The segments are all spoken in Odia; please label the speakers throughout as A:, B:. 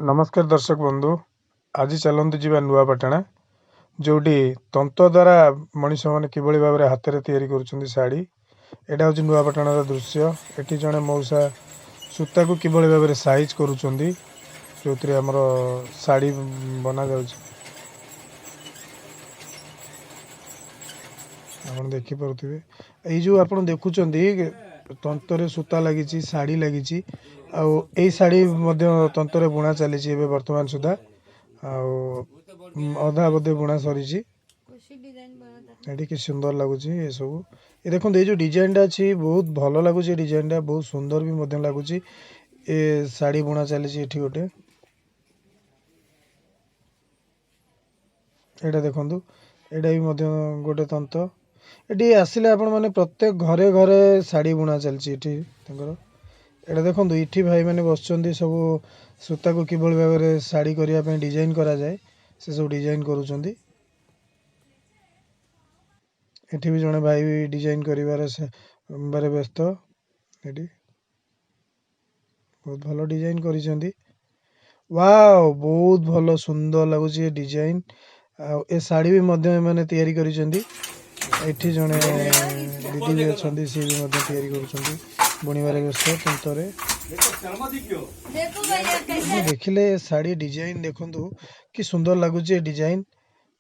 A: ନମସ୍କାର ଦର୍ଶକ ବନ୍ଧୁ, ଆଜି ଚାଲନ୍ତୁ ଯିବା ନୂଆପାଟଣା, ଯେଉଁଠି ତନ୍ତ ଦ୍ୱାରା ମଣିଷମାନେ କିଭଳି ଭାବରେ ହାତରେ ତିଆରି କରୁଛନ୍ତି ଶାଢ଼ୀ। ଏଇଟା ହେଉଛି ନୂଆପାଟଣାର ଦୃଶ୍ୟ। ଏଠି ଜଣେ ମଉସା ସୂତାକୁ କିଭଳି ଭାବରେ ସାଇଜ୍ କରୁଛନ୍ତି, ଯେଉଁଥିରେ ଆମର ଶାଢ଼ୀ ବନାଯାଉଛି। ଆପଣ ଦେଖିପାରୁଥିବେ, ଏଇ ଯେଉଁ ଆପଣ ଦେଖୁଛନ୍ତି, ତନ୍ତରେ ସୂତା ଲାଗିଛି, ଶାଢ଼ୀ ଲାଗିଛି। ଆଉ ଏଇ ଶାଢ଼ୀ ମଧ୍ୟ ତନ୍ତରେ ବୁଣା ଚାଲିଛି ଏବେ ବର୍ତ୍ତମାନ ସୁଦ୍ଧା। ଆଉ ଅଧା ବୋଧେ ବୁଣା ସରିଛି। ଏଠି କି ସୁନ୍ଦର ଲାଗୁଛି ଏସବୁ। ଏ ଦେଖନ୍ତୁ, ଏଇ ଯେଉଁ ଡିଜାଇନଟା ଅଛି, ବହୁତ ଭଲ ଲାଗୁଛି। ଏ ଡିଜାଇନଟା ବହୁତ ସୁନ୍ଦର ବି ମଧ୍ୟ ଲାଗୁଛି। ଏ ଶାଢ଼ୀ ବୁଣା ଚାଲିଛି ଏଠି ଗୋଟେ। ଏଇଟା ଦେଖନ୍ତୁ, ଏଇଟା ବି ମଧ୍ୟ ଗୋଟେ ତନ୍ତ। ଏଠି ଆସିଲେ ଆପଣମାନେ, ପ୍ରତ୍ୟେକ ଘରେ ଘରେ ଶାଢ଼ୀ ବୁଣା ଚାଲିଛି ଏଠି ତାଙ୍କର। ଏଇଟା ଦେଖନ୍ତୁ, ଏଠି ଭାଇମାନେ ବସିଛନ୍ତି। ସବୁ ସୂତାକୁ କିଭଳି ଭାବରେ ଶାଢ଼ୀ କରିବା ପାଇଁ ଡିଜାଇନ କରାଯାଏ, ସେ ସବୁ ଡିଜାଇନ କରୁଛନ୍ତି। ଏଠି ବି ଜଣେ ଭାଇ ବି ଡିଜାଇନ କରିବାରେ ବାରେ ବ୍ୟସ୍ତ। ଏଠି ବହୁତ ଭଲ ଡିଜାଇନ କରିଛନ୍ତି। ୱାଓ, ବହୁତ ଭଲ ସୁନ୍ଦର ଲାଗୁଛି ଏ ଡିଜାଇନ। ଆଉ ଏ ଶାଢ଼ୀ ବି ମଧ୍ୟ ଏମାନେ ତିଆରି କରିଛନ୍ତି। ଏଠି ଜଣେ ଦିଦି ବି ଅଛନ୍ତି, ସିଏ ବି ମଧ୍ୟ ତିଆରି କରୁଛନ୍ତି, ବୁଣିବାରେ ବ୍ୟସ୍ତ ତନ୍ତରେ।
B: देखो भैया, कैसा?
A: ଦେଖିଲେ ଏ ଶାଢ଼ୀ ଡିଜାଇନ, ଦେଖନ୍ତୁ କି ସୁନ୍ଦର ଲାଗୁଛି ଏ ଡିଜାଇନ।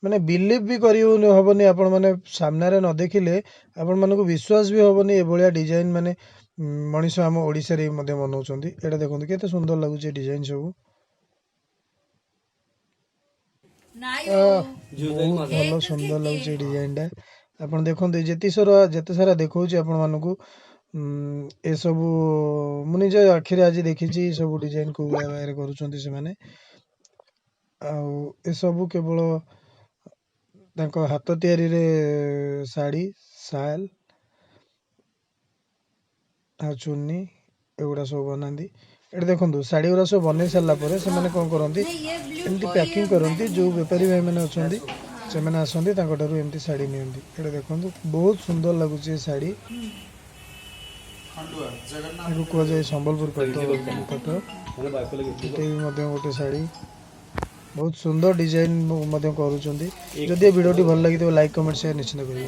A: ମାନେ ବିଲିଭ୍ ବି କରି ହେବନି, ଆପଣମାନେ ସାମ୍ନାରେ ନ ଦେଖିଲେ ଆପଣମାନଙ୍କୁ ବିଶ୍ୱାସ ବି ହେବନି, ଏଭଳିଆ ଡିଜାଇନ ମାନେ ମଣିଷ ଆମ ଓଡ଼ିଶାରେ ବି ମଧ୍ୟ ବନାଉଛନ୍ତି। ଏଇଟା ଦେଖନ୍ତୁ, କେତେ ସୁନ୍ଦର ଲାଗୁଛି ଏ ଡିଜାଇନ ସବୁ।
B: ନାଇଁ।
A: ବହୁତ ଭଲ ସୁନ୍ଦର ଲାଗୁଛି ଏ ଡିଜାଇନଟା। ଆପଣ ଦେଖନ୍ତୁ, ଯେତିକି ସାରା ଯେତେ ସାରା ଦେଖାଉଛି ଆପଣମାନଙ୍କୁ, ଏସବୁ ମୁଁ ନିଜ ଆଖିରେ ଆଜି ଦେଖିଛି, ସବୁ ଡିଜାଇନ କୋଉ ଭଳିଆ ଭାବରେ କରୁଛନ୍ତି ସେମାନେ। ଆଉ ଏସବୁ କେବଳ ତାଙ୍କ ହାତ ତିଆରିରେ ଶାଢ଼ୀ, ସାଲ୍ ଆଉ ଚୁନି ଏଗୁଡ଼ା ସବୁ ବନାନ୍ତି। ଏଠି ଦେଖନ୍ତୁ, ଶାଢ଼ୀ ଗୁଡ଼ା ସବୁ ବନେଇ ସାରିଲା ପରେ ସେମାନେ କ'ଣ କରନ୍ତି, ଏମିତି ପ୍ୟାକିଂ କରନ୍ତି। ଯେଉଁ ବେପାରୀ ଭାଇମାନେ ଅଛନ୍ତି, ସେମାନେ ଆସନ୍ତି, ତାଙ୍କଠାରୁ ଏମିତି ଶାଢ଼ୀ ନିଅନ୍ତି। ଏଇଟା ଦେଖନ୍ତୁ, ବହୁତ ସୁନ୍ଦର ଲାଗୁଛି ଏ ଶାଢ଼ୀ। ଏହାକୁ କୁହାଯାଏ ସମ୍ବଲପୁର ପାଟ। ପାଟ ଏଇଟା ବି ମଧ୍ୟ ଗୋଟେ ଶାଢ଼ୀ, ବହୁତ ସୁନ୍ଦର ଡିଜାଇନ ମଧ୍ୟ କରୁଛନ୍ତି। ଯଦି ଏ ଭିଡ଼ିଓଟି ଭଲ ଲାଗିଥିବ, ଲାଇକ୍, କମେଣ୍ଟ, ସେୟାର ନିଶ୍ଚିତ କରିବେ।